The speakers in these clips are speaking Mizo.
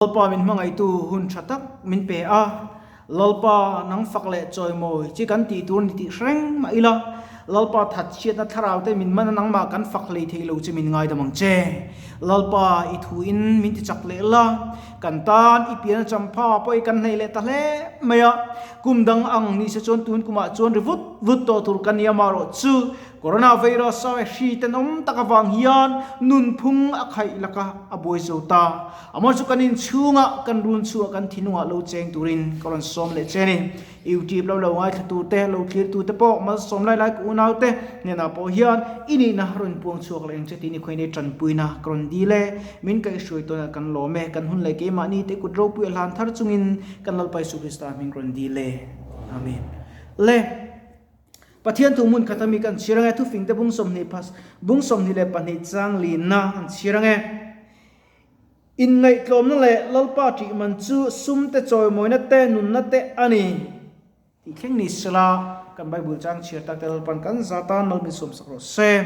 Lalpa min hmangaihtu hun tha tak min pe a, Lalpa nang fak leh chawimawi chi kan tih tur ni tih hreng mah ila, Lalpa that chhiatna thlarau te min man a nangmah kan fak hlei thei lo che min ngaidam ang che. Lalpa i thu in min ti chak leh la, kan tan i pian a champha pawh i kan hnaih leh ta hle mai a, kum dang ang ni se chuan tun kumah chuan ri vut vut tawh tur ka nia marawh chu Coronavirus a hri tenawm tak avang hian nunphung a khaih laka a buai zo ta. Amah chu kan inchhungah, kan run chhuah, kan thinungah lo cheng turin ka rawn sawm leh che a ni. YouTube lo lo ngaithla te, lo thlir te pawh malsawm lai lai ka unau te hnenah pawh hian i nihna rawn puang chhuak leh ang che tih ni khawihnei tanpuina ka rawn dil e. Min kaihhruai tawnah kan lawm e. Kan hun leh keimahni te kut ropui a hlan thar chungin kan Lalpa Isu Krista hming rawn dil e. Amen. Le. Pathian thu hmun khat ami kan chhir ange, thufingte bung 20 pas, bung 22 chang linna an chhir ange. Inngaihtlawmna leh Lalpa ṭih man chu sum te chawimawina te nunna te a ni tih thleng ni sela kan Bible chang chhiar tak te Lalpan kan za tan mal min sawmsak rawh se.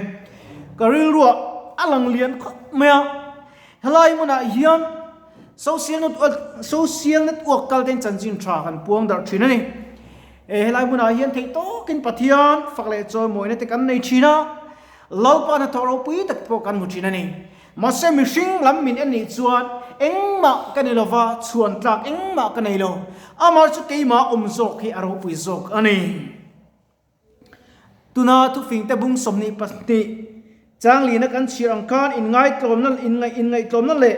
Ka rilruah a lang lian khawp mai a, helai hmunah hian social network social network kal ten chanchin tha kan puang darh thin a ni. E helai hmunah hian theih tawkin Pathian fak leh chawimawina te kan nei thin a, Lalpa hnathawh ropui tak pawh kan hmu thin a ni. Mahse mihring lam min en nih chuan engmah ka ni lova, chhuan tlak engmah ka nei lo. Amah chu keimah awm zawk hi a ropui zawk a ni. Tuna thufingte bung 22 changlina kan chhir ang khan inngaihtlawmna inngaihtlawmna leh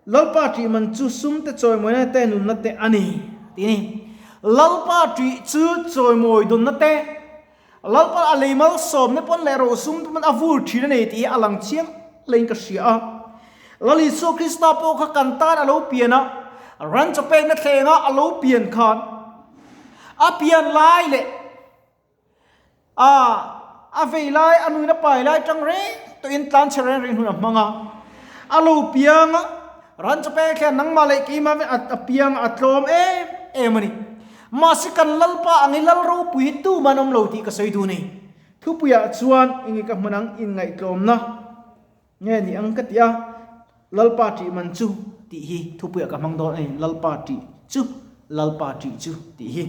Lalpa ṭih man chu sum te chawimawina te nunna te a ni tih a ni. Lalpa ṭih chu chawimawi dawnna te Lalpa a lei malsawmna pawn leh rosum te pawn a vur thin a nei tih hi a lang chiang hlein ka hria a. Lal Isua Krista pawh kha kan tan a lo pian a, ran chaw pekna thlenga a lo pian khan a pian lai leh a a vei lai a nuina pai lai tang reng tawhin tlan chhe reng reng hun a hmang a. A lo piang a, ran chaw pek hian nangmah leh keimah a piang a tlawm em em a ni. Mahse kan Lalpa ang i Lal ropui hi tum an awm lo tih ka sawi duh ni. Thupuiah chuan enge ka hmun ang inngaihtlawmna nge ni ang ka ti a, Lalpa ṭih man chu tih hi thupuiah ka hmang dawn a ni, Lalpa ṭih chu, Lalpa ṭih chu tih hi.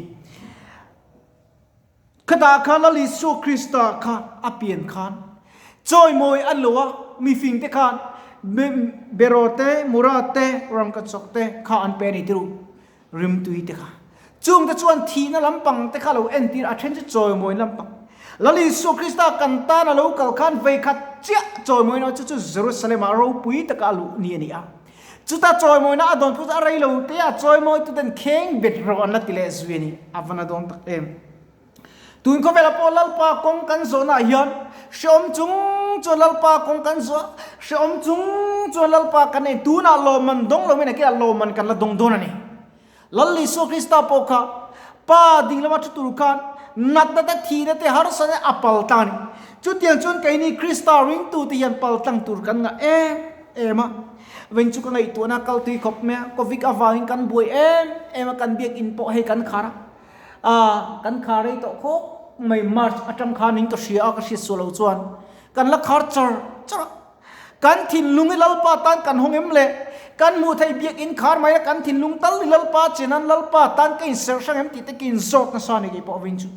Khatah khan Lal Isua Krista kha a pian khan chawimawi an lo a, mifing te khan beraw te, mura te, rangkachawk te kha an pe a ni tirh. Rimtui te kha. Chung te chuan thihna lampang te kha lo entir a then chu chawimawi lampang. Lal Isua Krista kan tan a lo kal khan veikhat chiah chawimawina chu chu Jerusalem ah ropui taka a luh ni a ni a. Chuta chawimawina a dawn pawh chu a rei lo te a chawimawi tu ten kheng bet rawh an la ti leh zui a ni. A van a dawn tak em. Tun khawvelah pawh Lalpa kawng kan zawhnaah hian hrehawm chung chuan Lalpa kawng kan zawh a, hrehawm chung chuan Lalpa kan en. Tunah lawmman dawng loin a kilah lawmman kan la dawng dawn a ni. Lal Isua Krista pawh kha Pa ding lama thu tur khan natna te, thihna te, harsatna te a pal tlang a ni. Chutiang chuan keini Krista ringtute hian pal tlang tur kan ngah em em a. Veng chu ka ngaihtuahna kal tui khawp mai a, Covid avangin kan buai em em a, kan biakinn pawh hei kan khar a. A, kan khar rei tawh khawp mai March atang khan in ka hria a, ka hriat suah loh chuan kan la khar char char a. Kan thinlung i Lalpa tan kan hawng em le? Kan hmuh theih biakinn khar mai a, kan thinlung tal i Lalpa chen an Lalpa tan ka inserh hrang em tih te ka inzawt nasa a ni kei pawh a vin chu.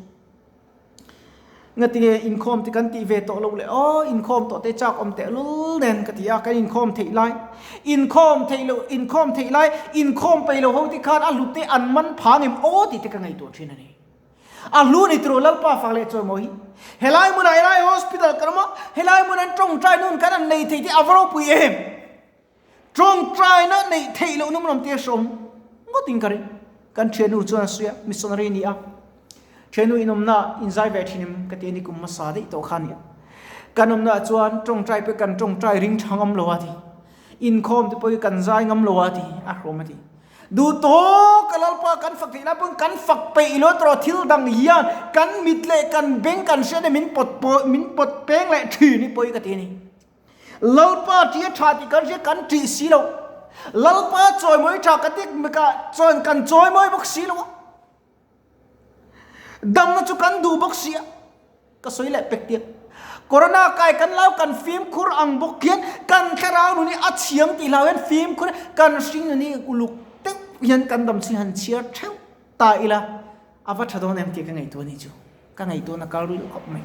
Ngatinge inkhawm te kan tih ve tawh loh le aw, inkhawm tawh te chak awm teh lul nen ka ti a, kan inkhawm theih lai, inkhawm theih loh, inkhawm theih lai, inkhawm peih lo ho te khan a hlut te an man phang em aw tih te ka ngaihtuah thin a ni. A hlu ni tiraw Lalpa fak leh chawi maw hi. Helai hmunah helai hospital kan awm a, helai hmunah an tawngtai nun kan an nei thei te a va ropui em. Tawngtaina neih theih loh num lam te a hrawm ngawtin ka ring. Kan thiannu chuan a sawi a, missionary a ni a. Thiannu inawmna inzai ve thin em ka ti a ni kum hmasa daih tawh kha a ni a. Kan awmnaah chuan tawngtai pawh kan tawngtai ring tha ngam lo a ti. Inkhawm te pawh hi kan zai ngam lo a ti, a hrawm a ti. Duh tawk a Lalpa kan fak theih lai pawn kan fak peih lo tawh thil dang hian kan mit leh kan beng kan hriat in min pawt min pawt peng leh thin hi pawi ka ti a ni. Lalpa ṭih a ṭha tih kan hria, kan ṭih si lo. Lalpa chawimawi ṭha ka ti ka chuan kan chawimawi bawk si lo a. Damna chu kan duh bawk si a. Ka sawi leh pek tiang. Corona kai kan lau kan fimkhur ang bawk hian kan thlarau nun hi a chhiang tih hlau hian fimkhur kan hring nun hi uluk deuh hian kan dam chhin han chhiar theuh ta ila a va tha dawn em tih ka ngaihtuah a nih chu. Ka ngaihtuahna kal ril khawp mai.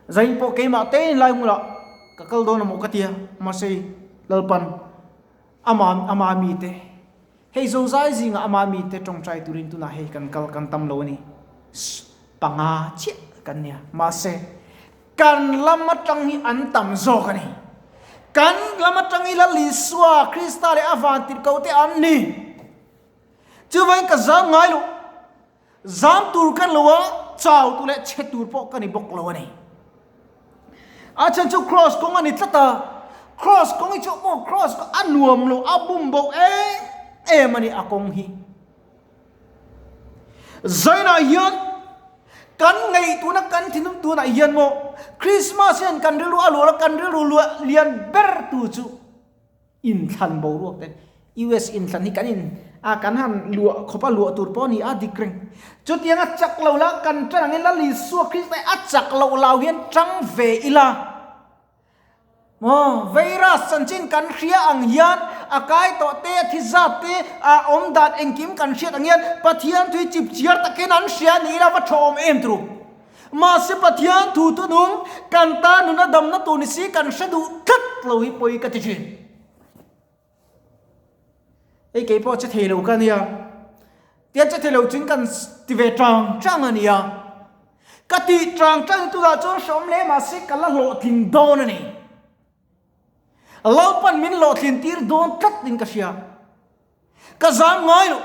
Zain pawh keimah te in lai hmunah ka kal dawn amaw ka tia mahse Lalpan ama ama mite hei zozai zingah ama mite tawngtai turin tunah hei kan kal kan tam lo a ni. Panga chiah kan nia mahse kan lam atang hi an tam zawk a ni. Kan lam atang hi Lal Isua Krista leh a vantirhkoh te an ni. Chuvangin ka zam ngai loh. Zam tur ka lo a, chau tur leh chhe tur pawh ka ni bawk lo a ni. A chhan chu cross kawng a ni tlat a, cross kawng hi chu aw cross a nuam lo, a bum bo em em a ni a kawng hi. Zainah hian kan ngaihtuahna kan thinlung tunah hian maw Christmas hian kan rilru a luah a, kan rilru luah lian ber tu chu Inthlan boruak te US inthlan hi kan in a kan han luah khawp a luah tur pawh a ni a dik reng. Chutiang a chak lo la kan tan angin Lal Isua Krista hi a chak loh lau hian tang ve ila. Maw virus chanchin kan hria ang hian a kai tawh te a thi zat te a awm dan engkim kan hriat ang hian Pathian thui chip chiar takin an hria ni ila va thawm em turu. Mahse Pathian thu thunung kan tan nuna damna tur ni si kan hre duh tlat lo hi pawi ka ti thin. Hei kei pawh che thei lo ka nia. Tian che thei lo chuan kan ti ve tang tang a nia. Ka tih tang tang tunah chuan hreawm hle mahse ka la hlawhtling dawn a ni. Lalpan min hlawhtlin tir dawn tlat in ka hria. Ka zam ngai lo.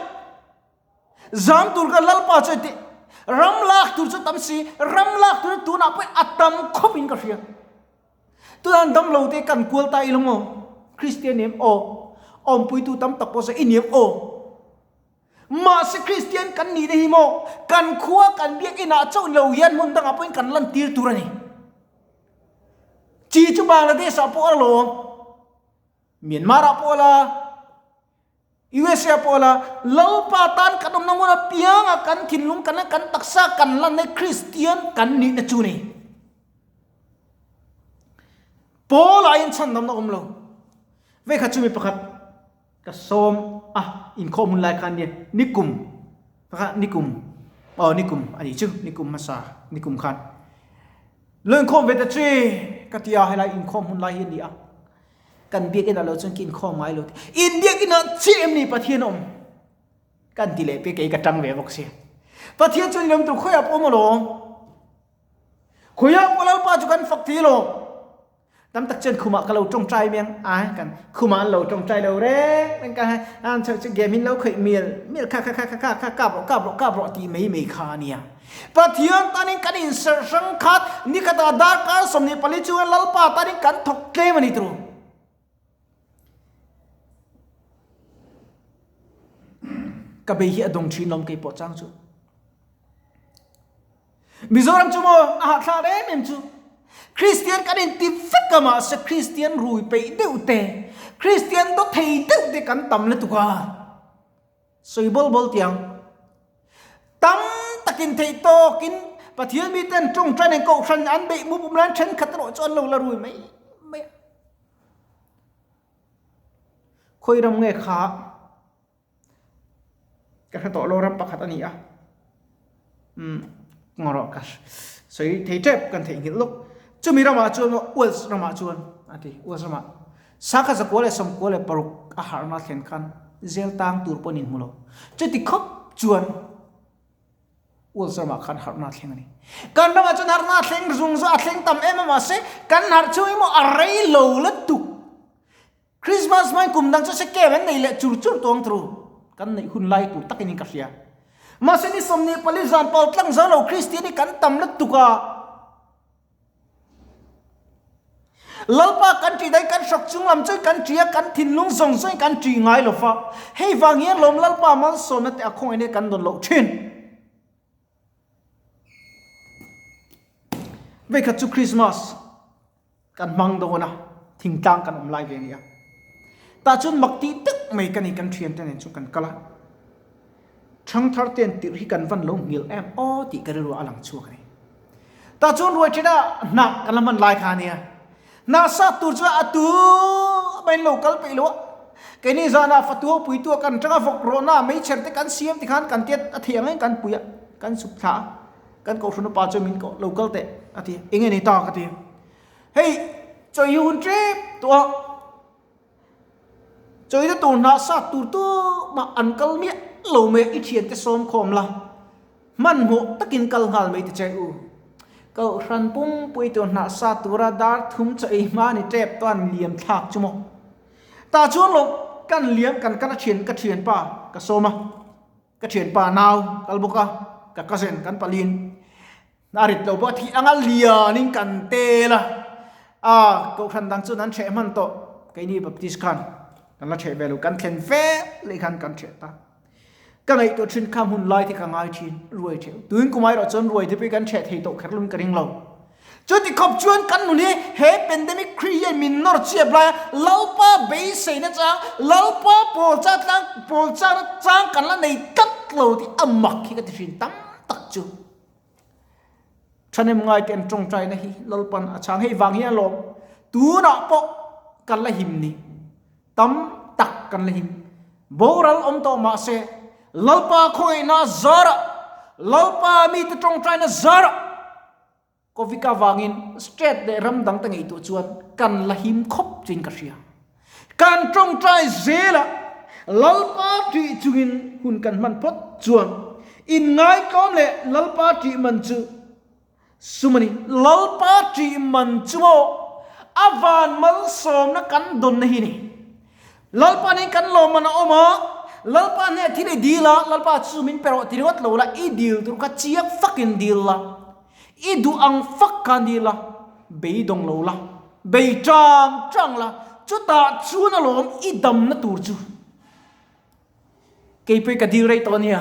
Zam tur ka Lalpa chu tih ram lak tur chu tam si, ram lak tur tunah pawh a tam khawp in ka hria. Tunah dam lo te kan kual ta ilo maw? Kristian em aw? Awmpuitu tam tak pawh sawi i ni em aw? Mahse Kristian kan nih te hi maw kan khua kan biak inah chauh lo hian hmun dangah pawhin kan lantir tur a ni. Chi chu Bangladesh ah pawh a lawm. Myanmar ah pawh a la. USA pawh la Lalpa tan kan awmna hmun apianga kan thinlung kan kan taksa kan lanna Kristian kan nihna chu ni. Paul ah in chhandamna awm lo. Vei kha chu mi pakhat ka sawm a inkhawm hun lai khan nia nikum kha nikum aw nikum ani chu nikum hmasa nikum khan lo inkhawm ve ta chi ka tia helai inkhawm hun lai hi ani a. Kan biakinn ah lo chuan ka inkhawm ngai lo ti. In biakinn ah chiah em ni Pathian a awm? Kan ti leh pek kei ka tang ve bawk sia. Pathian chuan in awm tur khawiah pawh awm alawm. Khawiah pawh Lalpa chu kan fak thei alawm. Tam tak chuan khumah ka lo tawngtai mai ang. Ai kan khumah an lo tawngtai lo reng reng ka an chho chu game in lo khawih mial mial kha kha kha kha kha kha kap rawh kap rawh kap rawh tih mai mai kha a nia. Pathian tanin kan inserh hrang khat, nikhatah darkar 24 chunga Lalpa tanin kan thawk tlem a ni turu. Ka bei hi a dawng thin lawm kei pawh chang chu. Mizoram chu maw a hahthlak em em chu. Kristian kan inti vek a mahse Kristian rui peih deuh te, Kristian daw thei deuh te kan tam lutuk a. Sawi bawl bawl tiang. Tam takin theih tawkin Pathian miten tawngtai nen kohhran an beih mup um lai thenkhat erawh chu an lo la rui mai mai a. Khawi ram nge kha ka hre tawh lo ram pakhat a ni a. Umm ngaw rawh ka sawi thei tep kan theihnghilh lawk. Chumi ramah chuan Wales ramah chuan a ti Wales ramah Sakha 196 a harhna thlen khan zel tang tur pawhin inhmu lo. Chuti khawp chuan Wales ramah khan harhna a thleng a ni. Kan ramah chuan harhna a thleng zung zung a thleng tam em a mahse kan harh chhung hi maw a rei lo lutuk. Christmas hmain kum dang chu se kem an nei leh chur chur tawng turu kan neih hun lai tur takin in ka hria. Mahse ni 24 zan pal tlang zo lo Kristian hi kan tam lutuk a. Lalpa kan ṭih daih kan hrok chung lam chuan kan ṭih a, kan thinlung zawng zawngin kan ṭih ngai lo va. Hei vang hian lawm Lalpa malsawmna te a khawngaihna hi kan dawn loh ṭhin. Veikhat chu Christmas kan hmang dawn a, thingtlang kan awm lai ve a ni a. Tah chuan mak tih deuh mai ka ni kan ṭhiante nen chu kan kal a. Ṭhangthar ten tirh hi kan van lo nghilh em aw tih ka rilru a lang chhuak a ni. Tah chuan ruai ṭhen ah hnah kan la hman lai kha a nia. Hnah sat tur chuan a tu maiin lo kal peih lo a. Keini zanah fatu ho puitu a kan ṭang a, vawk rawhna meichher te kan siam tikhan kan tiat a theih ang in kan pui a, kan chhuk thla a. Kan kohhran upa chuan min koh lo kal teh a ti a, enge ni ta ka ti a. Hei chawi hun ṭep tawh a. Chawina tur hnah sat tur tu mah an kal miah lo mai a, i thiante sawm khawm la, hmanhmawh takin kal nghal mai ti che u. Kohhran pumpui tur hnah sat tura dar thum chaw ei hma ni tep chuan liam thlak chu maw. Tah chuan lo kan liam kan kal a thian ka thianpa ka sawm a, ka thianpa nau kal bawk a, ka cousin kan palin. A rit lo pawh a thih anga lianin kan tel a, a kohhran dang chuan an ṭheh hman tawh, keini Baptist khan kan la ṭheh ve lo, kan thlen fe leh khan kan ṭheh ta. Ka ngaihtuah ṭhin kha hmun lai te ka ngai ṭhin, ruai ṭheh. Tuin kum airawh chuan ruai te pawh hi kan ṭheh thei tawh kher lovin ka ring lo. Chuti khawp chuan kan nun hi he pandemic kri hian min nawr chiap lai a, Lalpa beiseina chang, Lalpa pawl chang tlang, pawl changna chang kan la nei tlat lo tih a mak hi ka ti ṭhin tam tak chu. Thahnem ngaite an tawngtaina hi Lalpan a chhang. Hei vang hian alawm tunah pawh kan la him ni. Tam tak kan la him. Boral awm tawh mah se Lalpa khawngaihna zarah, Lalpa mite tawngtaina zarah Covid avangin state leh ram dangte ngaihtuah chuan kan la him khawp chuin ka hria. Kan tawngtai zela Lalpa ṭih chungin hun kan hman phawt chuan inngaikawm leh Lalpa ṭih man chu sum a ni. Lalpa ṭih man chu maw a van malsawmna kan dawnna hi ni. Lalpa nen kan lawmman a awm a, Lalpa hneh thil i dil a, Lalpa chu min pe rawh ti ringawt lo la, i dil tur kha chiang fakin dil la. I duh ang fak kha ni la, beidawng lo la, bei tang tang la, chutah chuan alawm i damna tur chu. Keipui ka dil rei tawh ania,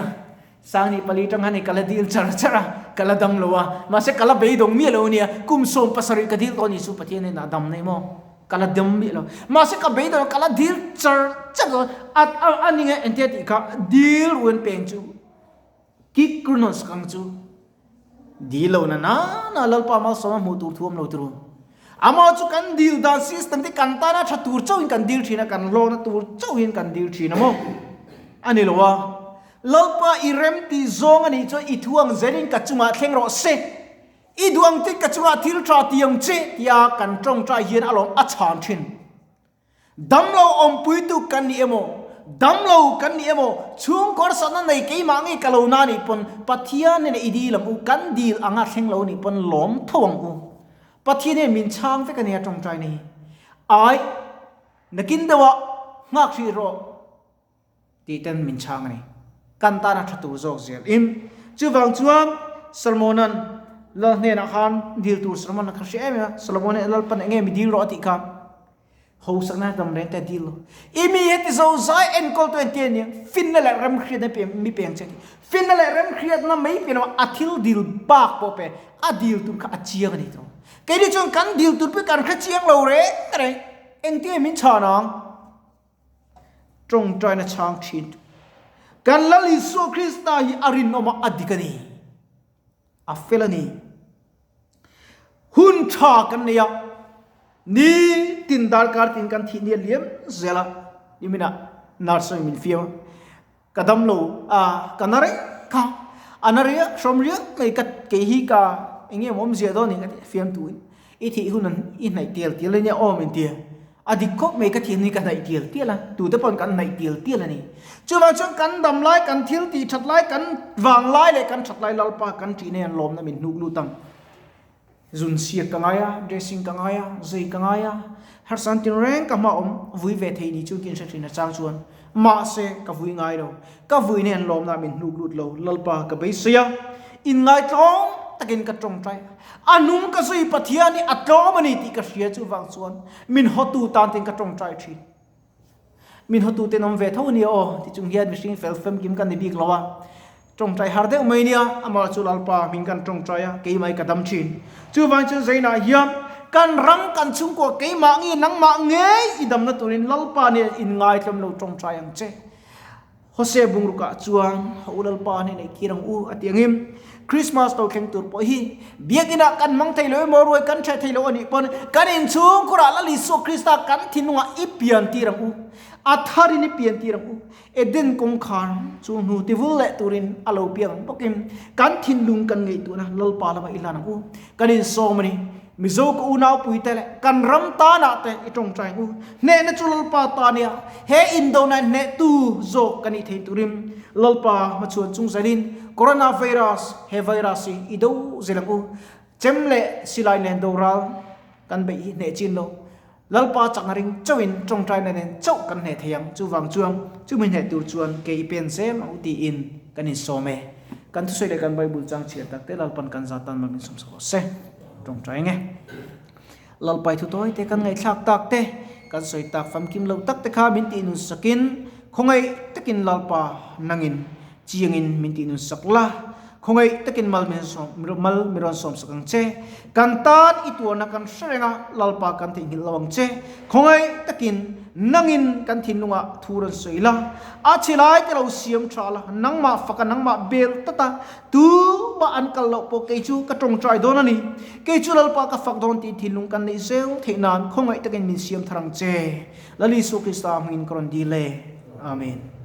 Sangni pali tang han i ka la dil char char a, ka la dam lo a, mahse ka la beidawng miah lo ania, kum 17 ka dil tawh ni chu Pathian in a dam nei maw, ka la dam miah lo, mahse ka beidawng ka la dil char char tawh a, a ni nge engtia tih kha dil ruan peng chu. Kikrunos kang chu dil lo na na na Lalpa malsawma hmuh tur thu awm lo turu. Amah chu kan dil dan system te kan tana tha tur chauhin kan dil thin a, kan hlawkna tur chauhin kan dil thin a maw? A ni lo a. Lalpa i rem tih zawng a nih chuan i thu ang zelin ka chungah thleng rawh se. I duh ang che ka chungah thil tha ti ang che tia kan tawngtai hian alawm a chhan thin. Damlo awmpuitu kan ni emaw, damlo kan ni emaw, chhungkaw harsatna nei keimah ngei ka lo na nih pawn Pathian nen i dil ang u, kan dil anga thleng lo nih pawn lawm tho ang u. Pathian hian min chhang vek a nia tawngtai na hi. Ai, nakin deuhah nghak hrih rawh tih ten min chhang a ni. Kan tana tha tur zawk zel in. Chuvang chuan Solomonan Lal hnenah khan dil tur Solomon a kha hre em em a, Solomon hian Lalpan enge mi dil rawh a tih kha. Hosakna dam reng te dil lo. I mi heti zo zai enkawl tu entir ania, finna leh remhriatna pe mi peng che ti. Finna leh remhriatna mai pian lo a thil dil bak pawh pe, a dil tur kha a chiang a ni tawh. Keini chuan kan dil tur pawh kan hre chiang lo reng reng, engtin min chhan ang? Tawngtaina chhang thin tu. Kan Lal Isua Krista hi a rinawm a, a dik a ni. A fel a ni. Hun tha kan nei a, ni tin darkar tin kan thih ni a liam zel a, niminah nurse chuan min fiam a, ka dam lo a, ka na reng kha, a na riak hrawm riak mai ka kei hi ka eng nge awm ziah dawn ni ka ti a, fiamtu in i thih hun an i hnaih tial tial a nia aw min ti a. A dik khawp mai ka thiam hi ka hnaih tial tial a, tute pawhin kan hnaih tial tial a ni. Chuvang chuan kan dam lai, kan thil tih that lai, kan vang lai leh kan that lai Lalpa kan ṭih na hian lawmna min hnuk lut ang. Zun siak ka ngai a, dressing ka ngai a, zai ka ngai a, harsa an tinreng ka hma awm vui ve thei ni chu kin hre ṭhin a chang chuan mahse ka vui ngai lo. Ka vui na hian lawmna min hnuk lut lo, Lalpa ka beisei a, inngaithlawm takin ka ṭawngṭai a. A nung ka zui Pathian hi a tlawm a ni tih ka hria chuvang chuan min hawtu tan ten ka tawngtai thin. Min hawtu ten awm ve tho nia aw ti chung hian mihring fel famkim kan ni bik lo a. Tawngtai har deuh mai nia amah chu Lalpa hming kan tawngtai a keimah hi ka dam thin. Chuvang chuan Zainah hian kan ram kan chhungkua keimah nge nangmah ngei i damna turin Lalpa nen inngaithlawm lo tawngtai ang che. Hosea bungrukah chuan Ho Lalpa hnenah i kir ang u a ti angin Christmas to thleng tur pawh hi biakinah kan hmang thei lo emaw ruai kan ṭheh thei lo a nih pawn kan inchhungkhurah Lal Isua Krista kan thinlungah i pian tir ang u, a tharin i pian tir ang u. Eden kawngkhar chu hnu tivul leh turin a lo piang ang bawkin kan thinlung kan ngaihtuahna Lalpa lamah i hlan ang u. Kan insawm a ni. Mizo ka unaupui te leh kan ram tanah te i tawngtai ang u. Hnehna chu Lalpa ta nia, he indona hnehtu zawk ka nih thei turin Lalpa hmachhuan chung zelin Corona virus, he virus hi i do zel ang u. Chem leh silai nen doral kan beih hi hneh chin lo. Lalpa chakna ring chauhin tawngtaina nen chauh kan hneh thei ang. Chuvang chuan chumi hneh tur chuan ke i pen zel ang u tiin kan insawm e. Kan thusawi leh kan Bible chang chhiar tak te Lalpan kan zah tan mal min sawmsak rawh se. Tawngtai nge. Lalpai thu tawi te kan ngaihthlak tak te, kan sawi tak famkim lo tak te kha min tih nun sakin khawngaih takin Lalpa nangin chiangin min tih nun sak la, khawngaih takin mal min sawm mal mi rawn sawm sak ang che. Kan tan i tuarna kan hre reng a, Lalpa kan theihnghilh lo ang che. Khawngaih takin nangin kan thinlungah thu rawn sawi la, a chhe lai te lo siam tha la, nangmah faka nangmah bel tata Tu mah an kal loh pawh kei chu ka tawngtai dawn a ni. Kei chu Lalpa ka fak dawn tih thinlung kan neih zel theih nan khawngaih takin min siam thar ang che. Lal Isua Krista hmingin ka rawn dil e. Amen.